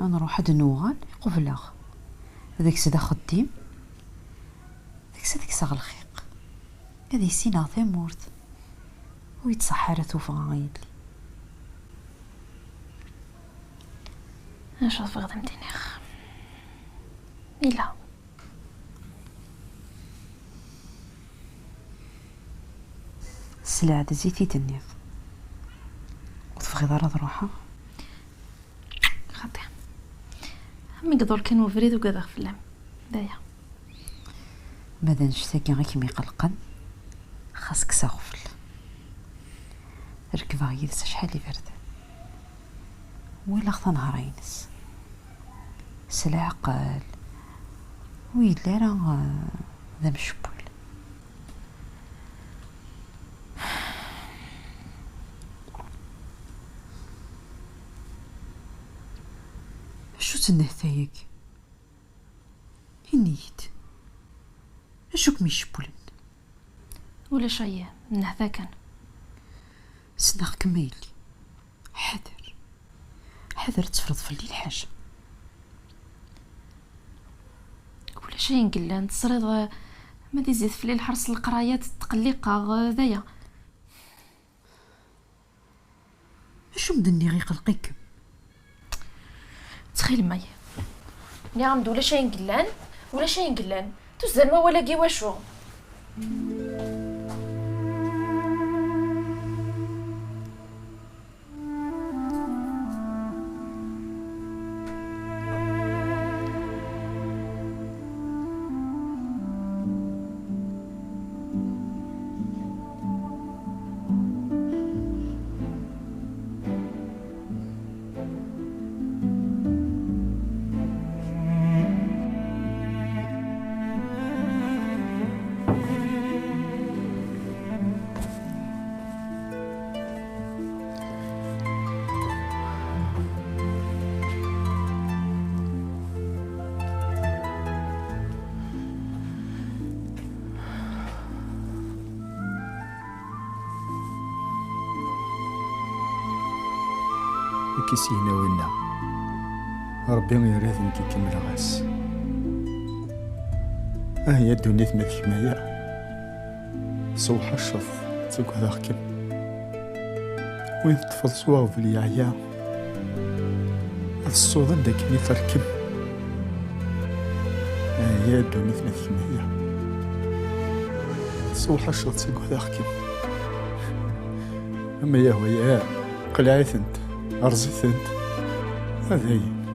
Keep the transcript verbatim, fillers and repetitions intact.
Nruḥ ad d-nuɣal qubleɣ. Deg-s d axeddim, deg-s ad kseɣ lxiq, ad issineɣ tamurt. Ur yettṣaḥ ara tuffɣa a yelli. Acu tebɣiḍ ad m-d-iniɣ? Ila. S leɛdez i t-id-tenniḍ. Ur tebɣiḍ ara ad ruḥeɣ? Xaṭi. Mi iḍul kan webrid ugadeɣ fell-am. D aya. Ma d annect-agi i kem-iqelqen, xas kkes aɣbel. Rekbeɣ yid-s acḥal iberdan. Walaɣ tanhara-ines. S leɛqel. Ur yelli ara, eh, d amcewwal. Acu-tt nnehta-agi? Ini-yi-d. Acu kem-icewwlen? Ulac ay nnehta kan. Ssneɣ-kem a yelli. Ḥader. Ḥader ad tefreḍ fell-i lḥaǧa. Ulac ayen yellan, tesriḍ, eh, ma d izzit fell-i lḥers n leqraya, tqelliqeɣ, eh, d aya. Acu m-d-nniɣ iqelq-ikem? Ttxil-m ay. Nniɣ-am-d ulac ayen yellan, ulac ayen yellan. Tuzzlem wawal-agi i wacu? Nekk i s-yenna winna, Ṛebbi yerra d nekk i kemmleɣ ass. Ah ya ddunit ma d kemm aya, sewḥaceḍ, ttagadeɣ-kem. Win teṭṭfeḍ s uɣbel yeɛya, ad ṣṣuden d akken i terkem. Ah ya ddunit ma d kemm aya, sewḥaceḍ, ttagadeɣ-kem. Ama yahwa ya, qleɛ-itent, rẓ-itent. Dayen,